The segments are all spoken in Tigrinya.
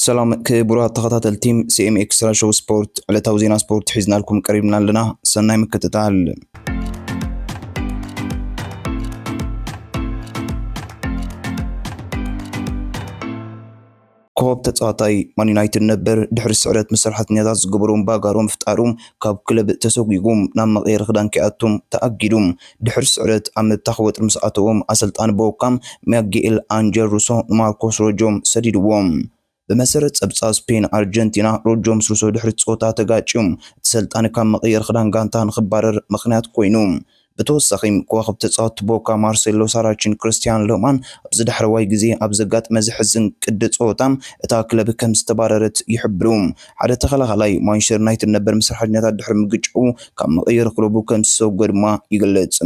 ሰላም ክቡራት ተኸታተልቲ ሲ ኤም ኤክስትራ ሾው ስፖርት፣ ዕለታዊ ዜና ስፖርት ሒዝናልኩም ቀሪብና ኣለና። ሰናይ ምክትታል። ኮኸብ ተጻዋታይ ማን ዩናይትድ ነበር ድሕሪ ስዕረት ምስ ሰራሕተኛታት ዝገበሮ እምባጋሮ ምፍጣሩ ካብ ክለብ ተሰጒጉ ናብ መቐየሪ ክዳን ከይኣቱ ተኣጊዱ። ድሕሪ ስዕረት ኣብ ምብታኽ ወጥሪ ምስ ኣተዎም ኣሰልጣኒ ቦካ ሚጌል ኣንጀል ሩሶ ንማርኮስ ሮጆ ሰዲድዎም። ብመሰረት ጸብጻብ ስፔን ኣርጀንቲና ሮጆ ምስ ሩሶ ድሕሪ ጸወታ ተጋጭዩ እቲ ሰልጣኒ ካብ መቐየሪ ክዳን ጋንታ ንኽባረር ምኽንያት ኮይኑ። ብተወሳኺ ከዋኽብቲ ተጻወትቲ ቦካ ማርሴሎ ሳራችን ክርስቲያን ሎማን ኣብዚ ዳሕረዋይ ግዜ ኣብ ዘጋጠመ ዘሕዝን ቅዲ ጸወታ እታ ክለብ ከም ዝተባረረት ይሕብሩ። ሓደ ተኸላኻላይ ማንቸስተር ዩናይትድ ነበር ምስ ሰራሕተኛታት ድሕሪ ምግጭኡ ካብ መቐየሪ ክለቡ ከም ዝተሰጎ ድማ ይገልጽ።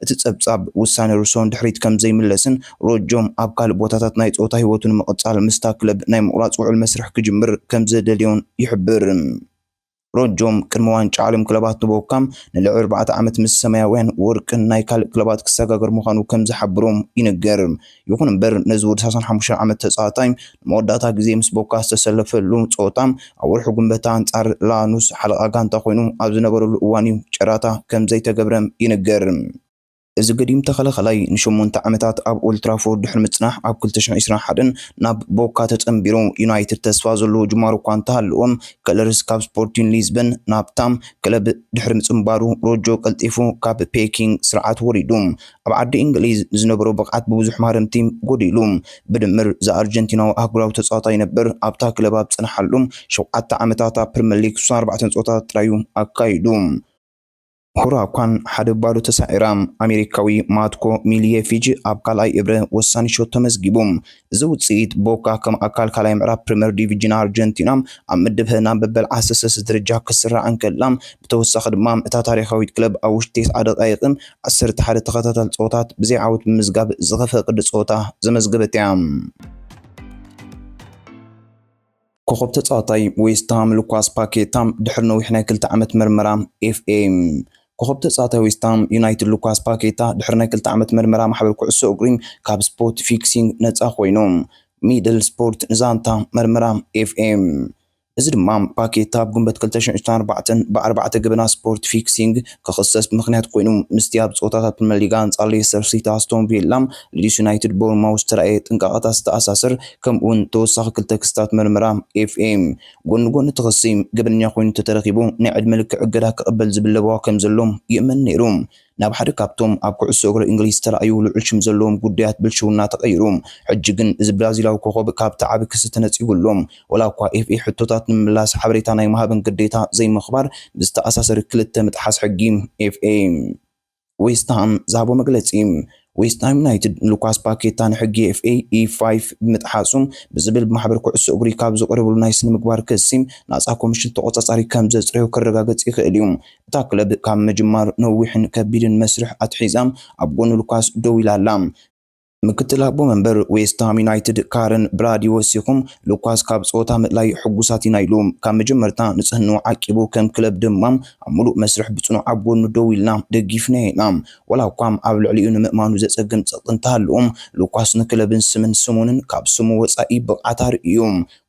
እቲ ጸብጻብ ውሳኔ ሩሶ ንድሕሪት ከም ዘይምለስን ሮጆም ኣብ ካልእ ቦታታት ናይ ጸወታ ህይወቱ ንምቕጻል ምስታ ክለብ ናይ ምቑራጽ ውዕል መስርሕ ክጅምር ከም ዘደልዮን ይሕብር። ሮጆም ቅድሚ ዋንጫ ዓለም ክለባት ንቦካም ንልዕሊ ኣርባዕተ ዓመት ምስ ሰማያውያን ወርቅን ናይ ካልእ ክለባት ክሰጋገር ምዃኑ ከም ዝሓብሮም ይንገር። ይኹን እምበር ነዚ ወዲ ሰላሳን ሓሙሽተን ዓመት ተጻዋታይ ንመወዳእታ ግዜ ምስ ቦካ ዝተሰለፈሉ ጸወታ ኣብ ወርሒ ጉንበታ ኣንጻር ላኑስ ሓለቓ ጋንታ ኮይኑ ኣብ ዝነበረሉ እዋን እዩ ጨራታ ከም ዘይተገብረ ይንገር። እዚ ገዲም ተኸላኻላይ ንሸሞንተ ዓመታት ኣብ ኦልትራፎርድ ድሕሪ ምጽናሕ ኣብ ክልተ ሽሕን ዕስራን ሓደን ናብ ቦካ ተጸንቢሩ። ዩናይትድ ተስፋ ዘለዎ ጅማሮ እኳ እንተሃለዎም ከለርስ ካብ ስፖርቲንግ ሊዝበን ናብታ ክለብ ድሕሪ ምጽንባሩ ሮጆ ቀልጢፉ ካብ ፔኪንግ ስርዓት ወሪዱ። ኣብ ዓዲ እንግሊዝ ዝነበሮ ብቕዓት ብብዙሕ ማረምቲ ጎዲሉ። ብድምር እዚ ኣርጀንቲናዊ ኣህጉራዊ ተጻዋታይ ነበር ኣብታ ክለብ ኣብ ዝጸንሓሉ ሸውዓተ ዓመታት ኣብ ፕሪምየር ሊግ ስሳ ኣርባዕተ ጸወታታት ጥራዩ ኣካይዱ። ሁራኳን ሓደ ባዶ ተሳዒራ። ኣሜሪካዊ ማትኮ ሚልየፊጅ ኣብ ካልኣይ እብረ ወሳኒ ሾት ተመዝጊቡ። እዚ ውጽኢት ቦካ ከም ኣካል ካልኣይ ምዕራብ ፕሪምየር ዲቪዥን ኣርጀንቲና ኣብ ምድብ ሀ ናብ መበል ዓሰርተ ሰለስተ ደረጃ ክስራዕ እንከላ፣ ብተወሳኺ ድማ እታ ታሪኻዊት ክለብ ኣብ ውሽጢ ተስዓ ደቃይቕን ዓሰርተ ሓደ ተኸታታሊ ጸወታት ብዘይ ዓወት ብምምዝጋብ ዝኸፍአ ቅዲ ጸወታ ዘመዝገበት እያ። ኮኸብ ተጻዋታይ ዌስትሃም ሉካስ ፓኬታ ድሕሪ ነዊሕ ናይ ክልተ ዓመት መርመራ ኤፍ ኤ። ኮኸብ ተጻዋታይ ዌስትሃም ዩናይትድ ሉካስ ፓኬታ ድሕሪ ናይ ክልተ ዓመት መርመራ ማሕበር ኩዕሶ እግሪ ካብ ስፖት ፊክሲንግ ነጻ ኮይኑ። ሚድል ስፖርት ንዛንታ መርመራ ኤፍ ኤ። እዚ ድማ ፓኬታ ኣብ ግንቦት ክልተ ሽሕን ዕስራን ኣርባዕተን ብኣርባዕተ ገበናት ስፖርት ፊክሲንግ ክኽሰስ ምኽንያት ኮይኑ፣ ምስቲ ኣብ ጸወታታት ፕሪምየር ሊግ ኣንጻር ሌስተር ሲቲ ኣስቶን ቪላ፣ ሊድስ ዩናይትድ ቦርንማውዝ ዝተራእየ ጥንቃቐታት ዝተኣሳሰር፣ ከምኡውን ተወሳኺ ክልተ ክስታት መርመራ ኤፍ ኤ። ጎኒ ጎኒ እቲ ክሲ ገበነኛ ኮይኑ እንተተረኺቡ ናይ ዕድመ ልክዕ እገዳ ክቕበል ዝብል ለበዋ ከም ዘሎ ይእመን ነይሩ። ናብ ሓደ ካብቶም ኣብ ኩዕሶ እግሪ እንግሊዝ ዝተራእዩ ልዑል ሽም ዘለዎም ጉዳያት ብልሽውና ተቐይሩ። ሕጂ ግን እዚ ብራዚላዊ ኮኸብ ካብቲ ዓቢ ክሲ ተነጺጉ ኣሎ። ወላ እኳ ኤፍ ኤ ሕቶታት ንምምላስ ሓበሬታ ናይ ምሃብን ግዴታ ዘይምኽባር ብዝተኣሳሰር ክልተ ምጥሓስ ሕጊ ኤፍ ኤ። ዌስትሃም ዝሃቦ መግለጺ። ዌስትሃም ዩናይትድ ንሉካስ ፓኬታ ንሕጊ ኤፍ ኤ ኢ ፋይቭ ብምጥሓሱ ብዝብል ብማሕበር ኩዕሶ እግሪ ካብ ዝቐረበሉ ናይ ስነ ምግባር ክሲ ናጻ ኮሚሽን ተቖጻጻሪ ከም ዘጽረዮ ክረጋገጽ ይኽእል እዩ። እታ ክለብ ካብ ምጅማር ነዊሕን ከቢድን መስርሕ ኣትሒዛ ኣብ ጎኒ ሉካስ ደው ኢላ ኣላ። ምክትል ኣቦ መንበር ዌስትሃም ዩናይትድ ካረን ብራዲ ወሲኹም፣ ሉካስ ካብ ጸወታ ምእላይ ሕጉሳት ኢና ኢሉ። ካብ መጀመርታ ንጽህንኡ ዓቂቡ፣ ከም ክለብ ድማ ኣብ ምሉእ መስርሕ ብጽኑዕ ኣብ ጎኑ ደው ኢልና ደጊፍናዮ ኢና። ወላ እኳ ኣብ ልዕሊኡ ንምእማኑ ዘጸግም ጸቕጢ እንተሃለዎም፣ ሉካስ ንክለብን ስምን ስሙንን ካብ ስሙ ወጻኢ ብቕዓት ኣርእዩ።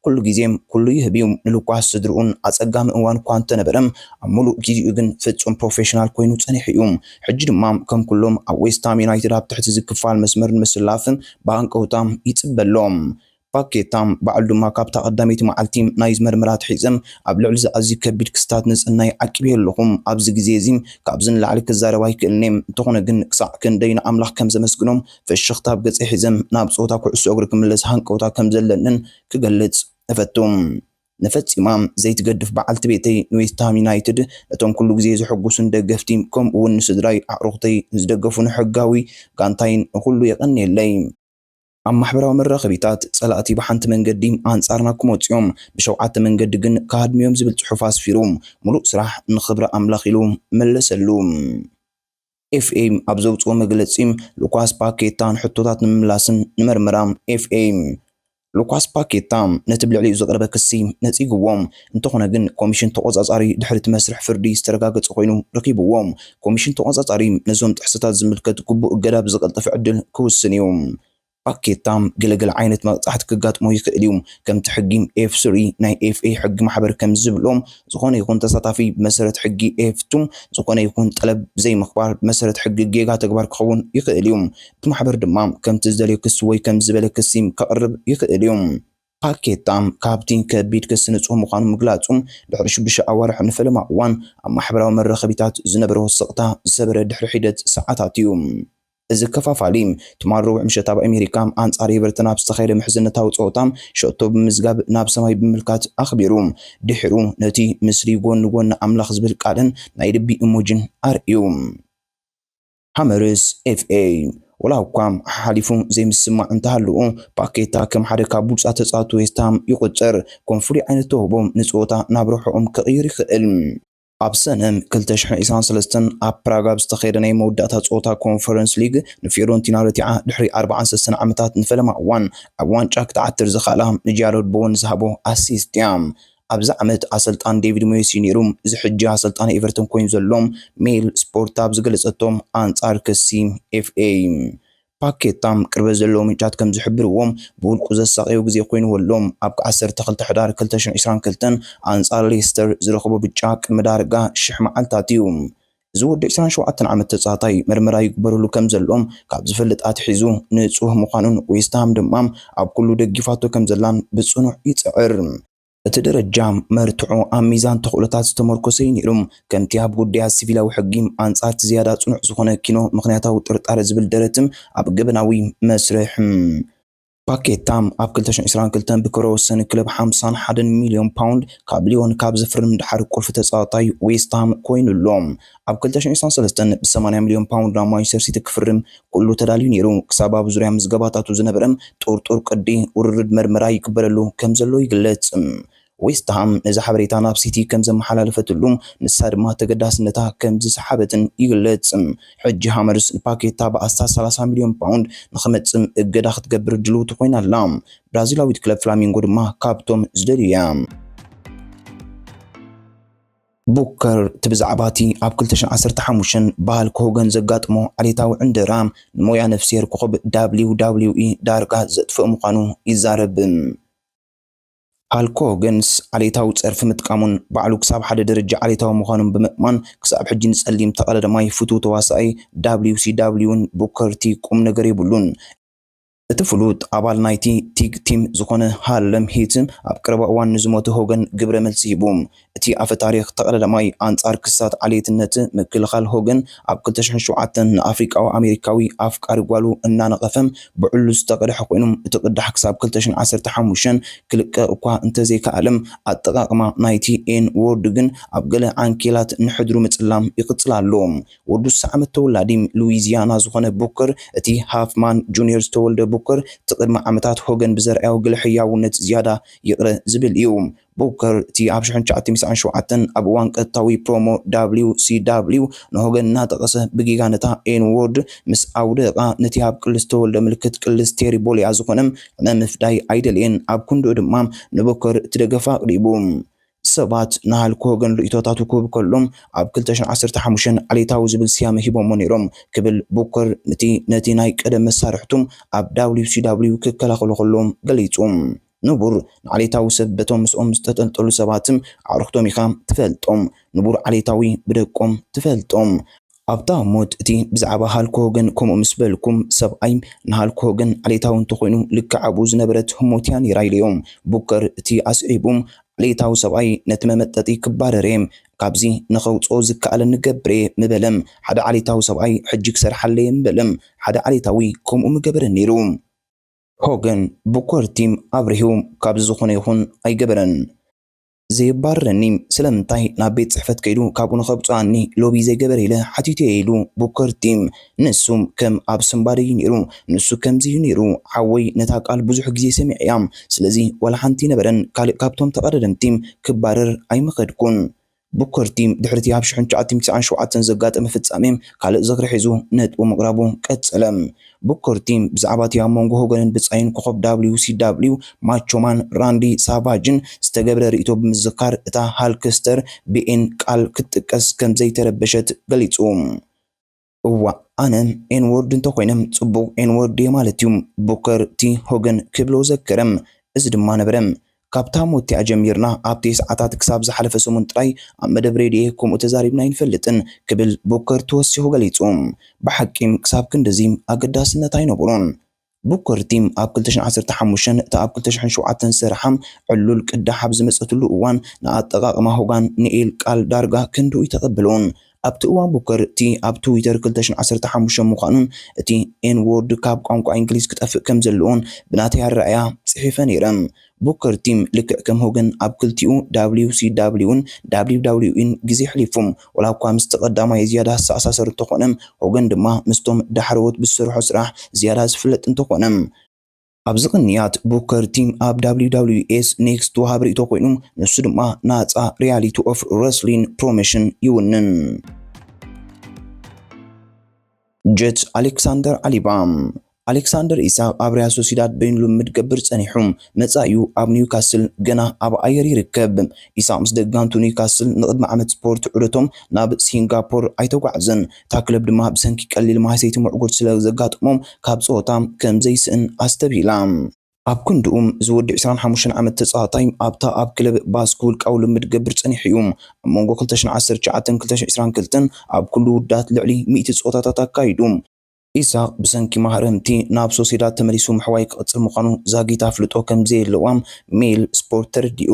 ኩሉ ግዜም ኩሉ ይህብ እዩ። ንሉካስ ስድርኡን ኣጸጋሚ እዋን እኳ እንተነበረ፣ ኣብ ምሉእ ግዜኡ ግን ፍጹም ፕሮፌሽናል ኮይኑ ጸኒሑ እዩ። ሕጂ ድማ ከም ኩሎም ኣብ ዌስትሃም ዩናይትድ ኣብ ትሕቲ እዚ ክፋል መስመር ንምስላፍ ብሃንቀውታ ይጽበ ኣሎ። ፓኬታ ባዕሉ ድማ ካብታ ቀዳመይቲ መዓልቲ ናይዚ መርመራ ኣትሒዘ ኣብ ልዕሊ እዚ ኣዝዩ ከቢድ ክስታት ንጽህናይ ዓቂበዮ ኣለኹ። ኣብዚ ግዜ እዚ ካብዚ ንላዕሊ ክዛረብ ኣይክእልን እየ። እንተኾነ ግን ክሳዕ ክንደይ ንኣምላኽ ከም ዘመስግኖ ፍሽኽታ ኣብ ገጸይ ሒዘ ናብ ጸወታ ኩዕሶ እግሪ ክምለስ ሃንቀውታ ከም ዘለንን ክገልጽ እፈቱ። ንፈጺማ ዘይትገድፍ በዓልቲ ቤተይ ንዌስትሃም ዩናይትድ ነቶም ኩሉ ግዜ ዘሐጉሱን ደገፍቲ ከምኡ እውን ንስድራይ ኣዕሩኽተይ ንዝደገፉኒ ሕጋዊ ጋንታይን ንኹሉ የቐንየለይ። ኣብ ማሕበራዊ መራኸቢታት ጸላእቲ ብሓንቲ መንገዲ ኣንጻርና ክመጹ እዮም፣ ብሸውዓተ መንገዲ ግን ክሃድሙ እዮም ዝብል ጽሑፍ ኣስፊሩ፣ ምሉእ ስራሕ ንኽብሪ ኣምላኽ ኢሉ መለሰሉ። ኤፍ ኤ ኣብ ዘውጽኦ መግለጺ፣ ሉካስ ፓኬታ ንሕቶታት ንምምላስን ንመርመራ ኤፍ ኤ። ሉካስ ፓኬታ ነቲ ብልዕሊኡ ዝቐረበ ክሲ ነጺግዎ። እንተኾነ ግን ኮሚሽን ተቖጻጻሪ ድሕሪ እቲ መስርሕ ፍርዲ ዝተረጋገጸ ኮይኑ ረኺብዎ። ኮሚሽን ተቖጻጻሪ ነዞም ጥሕሰታት ዝምልከት ግቡእ እገዳ ብዝቐልጠፈ ዕድል ክውስን እዩ። ፓኬታ ገለገለ ዓይነት መቕጻዕቲ ክጋጥሞ ይኽእል እዩ። ከምቲ ሕጊ ኤፍ ስሪ ናይ ኤፍ ኤ ሕጊ ማሕበር ከም ዝብሎ፣ ዝኾነ ይኹን ተሳታፊ ብመሰረት ሕጊ ኤፍ ቱ ዝኾነ ይኹን ጠለብ ዘይምኽባር ብመሰረት ሕጊ ጌጋ ተግባር ክኸውን ይኽእል እዩ። እቲ ማሕበር ድማ ከምቲ ዝደልዮ ክሲ ወይ ከም ዝበለ ክሲ ከቕርብ ይኽእል እዩ። ፓኬታ ካብቲ ከቢድ ክሲ ንጹህ ምዃኑ ምግላጹ፣ ድሕሪ ሽዱሽተ ኣዋርሕ ንፈለማ እዋን ኣብ ማሕበራዊ መራኸቢታት ዝነበሮ ስቕታ ዝሰበረ ድሕሪ ሒደት ሰዓታት እዩ። እዚ ከፋፋሊ ትማል ረቡዕ ምሸት ኣብ ኣሜሪካ ኣንጻር ኤቨርተን ኣብ ዝተኻየደ ምሕዝነታዊ ጸወታ ሸቶ ብምዝጋብ ናብ ሰማይ ብምምልካት ኣኽቢሩ። ድሒሩ ነቲ ምስሊ ጎኒ ጎኒ ኣምላኽ ዝብል ቃልን ናይ ልቢ ኢሞጂን ኣርእዩ። ሃመርስ ኤፍ ኤ ወላ እኳ ሓሓሊፉ ዘይምስማዕ እንተሃለዎ፣ ፓኬታ ከም ሓደ ካብ ብሉጻት ተጻወትቲ ዌስትሃም ይቑጸር። ከም ፍሉይ ዓይነት ተውህቦ ንጸወታ ናብ ረብሕኦም ክቕይር ይኽእል። ኣብ ሰነ ክልተ ሽሕን ዕስራን ሰለስተን ኣብ ፕራግ ኣብ ዝተኻየደ ናይ መወዳእታ ጸወታ ኮንፈረንስ ሊግ ንፊዮረንቲና ረቲዓ ድሕሪ ኣርባዓን ሰለስተን ዓመታት ንፈለማ እዋን ኣብ ዋንጫ ክትዓትር ዝኽኣላ ንጃረድ ቦወን ዝሃቦ ኣሲስት እያ። ኣብዚ ዓመት ኣሰልጣን ዴቪድ ሞየስ እዩ ነይሩ። እዚ ሕጂ ኣሰልጣን ኤቨርተን ኮይኑ ዘሎ ሜል ስፖርት ኣብ ዝገለጸቶም ኣንጻር ክሲ ኤፍ ኤ ፓኬታ ቅርበት ዘለዎም ምንጫት ከም ዝሕብርዎ፣ ብውልቁ ዘሳቐዮ ግዜ ኮይኑ ኣሎ። ኣብ ዓሰርተ ክልተ ሕዳር ክልተ ሽሕን ዕስራን ክልተን ኣንጻር ሌስተር ዝረኸቦ ብጫ ቅድሚ ዳርጋ ሽሕ መዓልታት እዩ። እዚ ወዲ ዕስራን ሸውዓተን ዓመት ተጻዋታይ መርመራ ይግበረሉ ከም ዘሎ ካብ ዝፈልጥ ኣትሒዙ ንጹህ ምዃኑን ዌስትሃም ድማ ኣብ ኩሉ ደጊፋቶ ከም ዘላን ብጽኑዕ ይጽዕር። እቲ ደረጃ መርትዖ ኣብ ሚዛን ተኽእሎታት ዝተመርኮሰ እዩ ነይሩ። ከምቲ ኣብ ጉዳያት ሲቪላዊ ሕጊ ኣንጻርቲ ዝያዳ ጽኑዕ ዝኾነ ኪኖ ምኽንያታዊ ጥርጣረ ዝብል ደረትን ኣብ ገበናዊ መስርሕ ፓኬታ ኣብ ክልተ ሽሕን ዕስራን ክልተን ብክብረ ወሰን ክለብ ሓምሳን ሓደን ሚልዮን ፓውንድ ካብ ሊዮን ካብ ዝፍርም ድሓር ቁልፊ ተጻዋታይ ዌስትሃም ኮይኑ ኣሎ። ኣብ ክልተ ሽሕን ዕስራን ሰለስተን ብ ሰማንያ ሚልዮን ፓውንድ ናብ ማንቸስተር ሲቲ ክፍርም ኩሉ ተዳልዩ ነይሩ። ክሳብ ኣብ ዙርያ ምዝገባታቱ ዝነበረ ጥርጡር ቅዲ ውርርድ መርመራ ይግበረሉ ከም ዘሎ ይግለጽ። ዌስትሃም ነዚ ሓበሬታ ናብ ሲቲ ከም ዘመሓላለፈትሉ፣ ንሳ ድማ ተገዳስነታ ከም ዝሰሓበትን ይግለጽ። ሕጂ ሃመርስ ንፓኬታ ብኣስታት ሰላሳ ሚልዮን ፓውንድ ንኽመጽእ እገዳ ክትገብር ድልውቲ ኮይና ኣላ። ብራዚላዊት ክለብ ፍላሚንጎ ድማ ካብቶም ዝደልዩ እያ። ቡከር እቲ ብዛዕባ እቲ ኣብ ክልተ ሽሕን ዓሰርተ ሓሙሽተን ብሃልክ ሆገን ዘጋጥሞ ዓሌታዊ ዕንደራ ንሞያ ነፍስሄር ኮኸብ ዳብሊው ዳብሊው ኢ ዳርጋ ዘጥፍእ ምዃኑ ይዛረብ። ሃልክ ሆገንስ ዓሌታዊ ጸርፊ ምጥቃሙን ባዕሉ ክሳብ ሓደ ደረጃ ዓሌታዊ ምዃኑን ብምእማን ክሳብ ሕጂ ንጸሊም ተቐዳዳማይ ፍቱው ተዋሳኣይ ዳብሊው ሲ ዳብሊውን ቡከር ቲ ቁም ነገር የብሉን። እቲ ፍሉጥ ኣባል ናይቲ ቲግ ቲም ዝኾነ ሃርለም ሂት ኣብ ቀረባ እዋን ንዝሞተ ሆገን ግብረ መልሲ ሂቡ። እቲ ኣፈ ታሪኽ ተቐዳዳማይ ኣንጻር ክስታት ዓሌትነት ምክልኻል ሆገን ኣብ ክልተ ሽሕን ሸውዓተን ንኣፍሪቃዊ ኣሜሪካዊ ኣፍቃሪ ጓሉ እናነቐፈ ብዕሉል ዝተቐድሐ ኮይኑ፣ እቲ ቅዳሕ ክሳብ ክልተ ሽሕን ዓሰርተ ሓሙሽተን ክልቀቕ እኳ እንተዘይከኣለ፣ ኣጠቓቕማ ናይቲ ኤን ዎርድ ግን ኣብ ገለ ዓንኬላት ንሕድሩ ምጽላም ይቕጽል ኣሎ። ወዲ ስሳ ዓመት ተወላዲ ሉዊዚያና ዝኾነ ቡከር፣ እቲ ሃፍማን ጁኒየር ዝተወልደ ቡከር፣ እቲ ቅድሚ ዓመታት ሆገን ብዘርኣዮ ግለ ሕያውነት ዝያዳ ይቕረ ዝብል እዩ። ቡከር፣ እቲ ኣብ ሽሕን ትሽዓተ ሚእትን ትስዓን ሸውዓተን ኣብ እዋን ቀጥታዊ ፕሮሞ ዳብሊው ሲ ዳብሊው ንሆገን እናጠቐሰ ብጌጋ ነታ ኤን ዎርድ ምስ ኣውደቓ፣ ነቲ ኣብ ቅልስ ዝተወልደ ምልክት ቅልስ ቴሪቦሊያ ዝኾነ ዕነ ምፍዳይ ኣይደልየን። ኣብ ክንድኡ ድማ ንቡከር እቲ ደገፍ ኣቕሪቡ። ሰባት ንሃልክ ሆገን ርእይቶታቱ ክህቡ ከሎ፣ ኣብ ክልተ ሽሕን ዓሰርተ ሓሙሽተን ዓሌታዊ ዝብል ስያመ ሂቦሞ ነይሮም ክብል ቡከር ነቲ፣ ነቲ ናይ ቀደም መሳርሕቱ ኣብ ዳብሊው ሲ ዳብሊው ክከላኸሎ ከሎ ገሊጹ። ንቡር ንዓሌታዊ ሰብ በቶም ምስኦም ዝተጠልጠሉ ሰባትን ኣዕሩኽቶም ኢኻ ትፈልጦም። ንቡር ዓሌታዊ ብደቆም ትፈልጦም። ኣብታ ሞት እቲ ብዛዕባ ሃልክ ሆገን ከምኡ ምስ በልኩም፣ ሰብኣይ ንሃልክ ሆገን ዓሌታዊ እንተኾይኑ ልክዕ ኣብኡ ዝነበረት ህሞት እያ ነይራ ኢለዮም። ቡከር እቲ ኣስዒቡ፣ ዓሌታዊ ሰብኣይ ነቲ መመጠጢ ክባረር እየ፣ ካብዚ ንኸውፅኦ ዝከኣለኒ ገብር እየ ምበለ። ሓደ ዓሌታዊ ሰብኣይ ሕጂ ክሰርሓለየ ምበለ። ሓደ ዓሌታዊ ከምኡ ምገበረ ነይሩ። ሆገን ቡከር ቲ ኣብሪሁ፣ ካብዚ ዝኾነ ይኹን ኣይገበረን። ዘይባረረኒ ስለምንታይ ናብ ቤት ጽሕፈት ከይዱ ካብኡ ንኸብጽኣኒ ሎቢ ዘይገበረ ኢለ ሓቲተዮ ኢሉ ቡከር ቲ። ንሱ ከም ኣብ ስምባደ እዩ ነይሩ። ንሱ ከምዚ እዩ ነይሩ። ሓወይ ነታ ቃል ብዙሕ ግዜ ሰሚዐያ። ስለዚ ዋላ ሓንቲ ነበረን ካልእ ካብቶም ተቐዳደምቲ ክባረር ኣይምኸድኩን። ቡከር ቲ ድሕሪ እቲ ኣብ ሽሕን ትሽዓተ ሚእትን ትስዓን ሸውዓተን ዘጋጠመ ፍጻሜ ካልእ ዝኽሪ ሒዙ ነጥቡ ምቕራቡ ቀጸለ። ቡከር ቲ ብዛዕባ እቲ ኣብ መንጎ ሆገንን ብጻይን ኮኸብ ዳብሊው ሲ ዳብሊው ማቾ ማን ራንዲ ሳቫጅን ዝተገብረ ርእይቶ ብምዝካር፣ እታ ሃልክስተር ቢ ኤን ቃል ክትጥቀስ ከም ዘይተረበሸት ገሊጹ። እዋእ፣ ኣነ ኤንዎርድ እንተኾይነ ጽቡቕ ኤንዎርድ እየ ማለት እዩ፣ ቡከር ቲ ሆገን ክብሎ ዘከረ። እዚ ድማ ነበረ። ካብታ ሞት እቲኣ ጀሚርና ኣብቲ ሰዓታት ክሳብ ዝሓለፈ ሰሙን ጥራይ ኣብ መደብ ሬድዮ ከምኡ ተዛሪብና ኣይንፈልጥን ክብል ቡከር ቲ ወሲኹ ገሊጹ። ብሓቂ ክሳብ ክንድዚ ኣገዳስነት ኣይነበሮን። ቡከር ቲ ኣብ ክልተ ሽሕን ዓሰርተ ሓሙሽተን እታ ኣብ ክልተ ሽሕን ሸውዓተን ዝሰርሓ ዕሉል ቅዳሕ ኣብ ዝመጸትሉ እዋን ንኣጠቓቕማ ሆጋን ንኤል ቃል ዳርጋ ክንድኡ ኣይተቐበሎን። ኣብቲ እዋን ቡከር ቲ ኣብ ትዊተር ክልተ ሽሕን ዓሰርተ ሓሙሽተን ምዃኑን እቲ ኤን ዎርድ ካብ ቋንቋ እንግሊዝ ክጠፍእ ከም ዘለዎን ብናተይ ኣረኣእያ ጽሒፈ ነይረ። ቡከር ቲ ልክዕ ከም ሆገን ኣብ ክልቲኡ ደብሊው ሲ ደብሊውን ደብሊው ደብሊው ኢን ግዜ ኣሕሊፉ፣ ዋላ እኳ ምስቲ ቀዳማይ ዝያዳ ዝተኣሳሰር እንተኾነ፣ ሆገን ድማ ምስቶም ዳሕረዎት ብዝሰርሖ ስራሕ ዝያዳ ዝፍለጥ እንተኾነ። ኣብዚ ቅንያት ቡከር ቲ ኣብ ደብሊው ደብሊው ኤስ ኔክስት ወሃብ ርእይቶ ኮይኑ፣ ንሱ ድማ ናጻ ሪያሊቲ ኦፍ ረስሊን ፕሮሞሽን ይውንን። ጀት ኣሌክሳንደር ኣሊባ። ኣሌክሳንደር ኢሳቕ ኣብ ሪያል ሶሲዳድ በይኑ ልምምድ ገብር ጸኒሑ፣ መጻኢኡ ኣብ ኒውካስል ገና ኣብ ኣየር ይርከብ። ኢሳቕ ምስ ደጋንቱ ኒውካስል ንቕድሚ ዓመት ስፖርት ዑደቶም ናብ ሲንጋፖር ኣይተጓዕዘን። እታ ክለብ ድማ ብሰንኪ ቀሊል ማህሰይቲ ምዕጉርት ስለ ዘጋጠሞም ካብ ጸወታ ከም ዘይስእን ኣስተብሂላ። ኣብ ክንድኡ፣ እዚ ወዲ ዕስራን ሓሙሽተን ዓመት ተጻዋታይ ኣብታ ኣብ ክለብ ባስክ ውልቃዊ ልምድ ገብር ጸኒሑ እዩ። ኣብ መንጎ ክልተ ሽሕን ዓሰርተ ትሽዓተን ክልተ ሽሕን ዕስራን ክልተን ኣብ ኩሉ ውዳት ልዕሊ ሚእቲ ጸወታታት ኣካይዱ። ኢሳቕ ብሰንኪ ማህረምቲ ናብ ሶሴዳድ ተመሊሱ ምሕዋይ ክቕጽል ምዃኑ ዛጊት ኣፍልጦ ከም ዘየለዋ ሜል ስፖርት ተረዲኡ።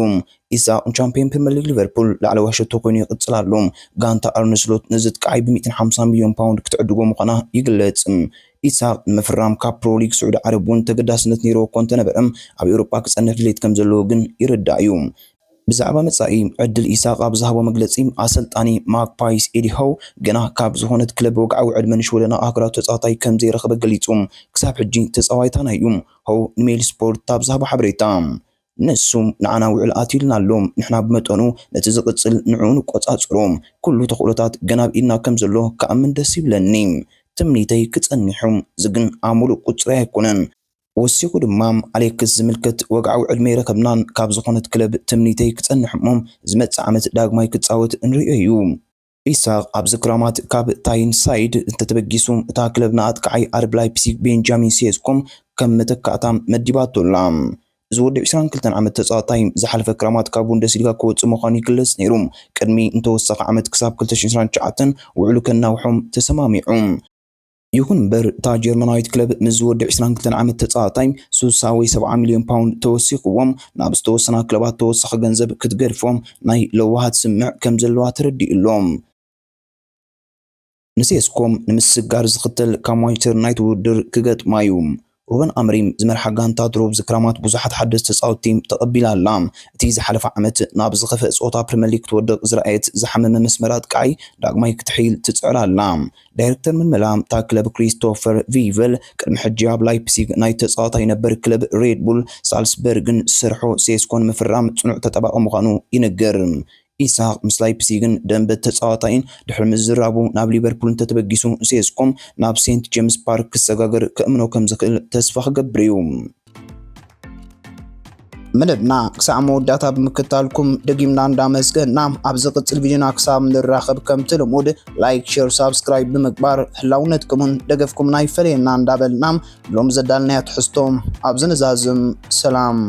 ኢሳቕ ንቻምፒዮን ፕሪምየር ሊግ ሊቨርፑል ላዕለዋይ ሸቶ ኮይኑ ይቕጽል ኣሎ። ጋንታ ኣርነ ስሎት ነዚ ጥቃዓይ ብ ሚእትን ሓምሳን ሚልዮን ፓውንድ ክትዕድጎ ምዃና ይግለጽ። ኢሳቕ ንምፍራም ካብ ፕሮ ሊግ ስዑዲ ዓረብ እውን ተገዳስነት ነይርዎ እኮ እንተነበረ፣ ኣብ ኤውሮጳ ክጸንሕ ድሌት ከም ዘለዎ ግን ይርዳእ እዩ። ብዛዕባ መጻኢ ዕድል ኢሳቕ ኣብ ዝሃቦ መግለጺ፣ ኣሰልጣኒ ማግፓይስ ኤዲ ሃው ገና ካብ ዝኾነት ክለብ ወግዓዊ ዕድመ ንሽወደን ኣህጉራዊ ተጻዋታይ ከም ዘይረኸበ ገሊጹ። ክሳብ ሕጂ ተጻዋይታና እዩ፣ ሃው ንሜል ስፖርት ኣብ ዝሃቦ ሓበሬታ። ንሱ ንዓና ውዕል ኣትዩልና ኣሎ። ንሕና ብመጠኑ ነቲ ዝቕጽል ንዕኡ ንቆጻጸሮ። ኩሉ ተኽእሎታት ገና ኣብ ኢድና ከም ዘሎ ክኣምን ደስ ይብለኒ። ትምኒተይ ክጸንሕ እዩ፣ እዚ ግን ኣብ ምሉእ ቁጽሪ ኣይኮነን። ወሲኹ ድማ፣ ኣሌክስ ዝምልከት ወግዓዊ ዕድመ ይረከብናን ካብ ዝኾነት ክለብ ትምኒተይ ክጸንሕ እሞ ዝመጽእ ዓመት ዳግማይ ክጻወት እንርእዮ እዩ። ኢሳቕ ኣብዚ ክራማት ካብ ታይንሳይድ እንተተበጊሱ፣ እታ ክለብ ንኣጥቃዓይ ኣርቢ ላይፕሲግ ቤንጃሚን ሴስኮ ከም መተካእታ መዲባቶ ኣላ። እዚ ወዲ ዕስራን ክልተን ዓመት ተጻዋታይ ዝሓለፈ ክራማት ካብ ቡንደስሊጋ ክወጽእ ምዃኑ ይግለጽ ነይሩ። ቅድሚ እንተወሰኸ ዓመት ክሳብ ክልተ ሽሕን ዕስራን ትሽዓተን ውዕሉ ከናውሖም ተሰማሚዑ። ይኹን እምበር፣ እታ ጀርመናዊት ክለብ ምስዚ ወዲ ዕስራን ክልተን ዓመት ተጻዋታይ ሱሳ ወይ ሰብዓ ሚልዮን ፓውንድ ተወሲኽዎም ናብ ዝተወሰና ክለባት ተወሳኺ ገንዘብ ክትገድፎም ናይ ለዋሃት ስምዕ ከም ዘለዋ ተረዲኡ ኣሎ። ንሴስኮም ንምስግጋር ዝኽተል ካብ ማንቸስተር ዩናይትድ ውድድር ክገጥማ እዩ። ሩበን ኣምሪም ዝመርሓ ጋንታ ድሮ ኣብዚ ክራማት ብዙሓት ሓደስቲ ተጻወትቲ ተቐቢላ ኣላ። እቲ ዝሓለፈ ዓመት ናብ ዝኸፍአ ጸወታ ፕሪምየር ሊግ ክትወድቕ ዝረኣየት ዝሓመመ መስመር ኣጥቃዓይ ዳግማይ ክትሕይል ትጽዕር ኣላ። ዳይሬክተር ምልመላ እታ ክለብ ክሪስቶፈር ቪቨል ቅድሚ ሕጂ ኣብ ላይፕሲግ ናይ ተጻዋታይ ነበር ክለብ ሬድ ቡል ሳልስበርግን ዝሰርሖ ሴስኮ ንምፍራም ጽኑዕ ተጠባቂ ምዃኑ ይንገር። ኢሳቕ ምስ ላይፕሲግን ደንበ ተጻዋታይን ድሕሪ ምዝራቡ ናብ ሊቨርፑል እንተተበጊሱ፣ ሴስኮ ናብ ሴንት ጄምስ ፓርክ ክሰጋገር ከእምኖ ከም ዝኽእል ተስፋ ክገብር እዩ። መደብና ክሳዕ መወዳእታ ብምክታልኩም ደጊምና እንዳመስገና፣ ኣብ ዝቕጽል ቪድዮና ክሳብ ንራኸብ ከምቲ ልሙድ ላይክ፣ ሼር፣ ሳብስክራይብ ብምግባር ህላውነትኩምን ደገፍኩምን ኣይፈለየና እንዳበልና፣ ሎም ዘዳልናዮ ትሕዝቶ ኣብዚ ንዛዝም። ሰላም።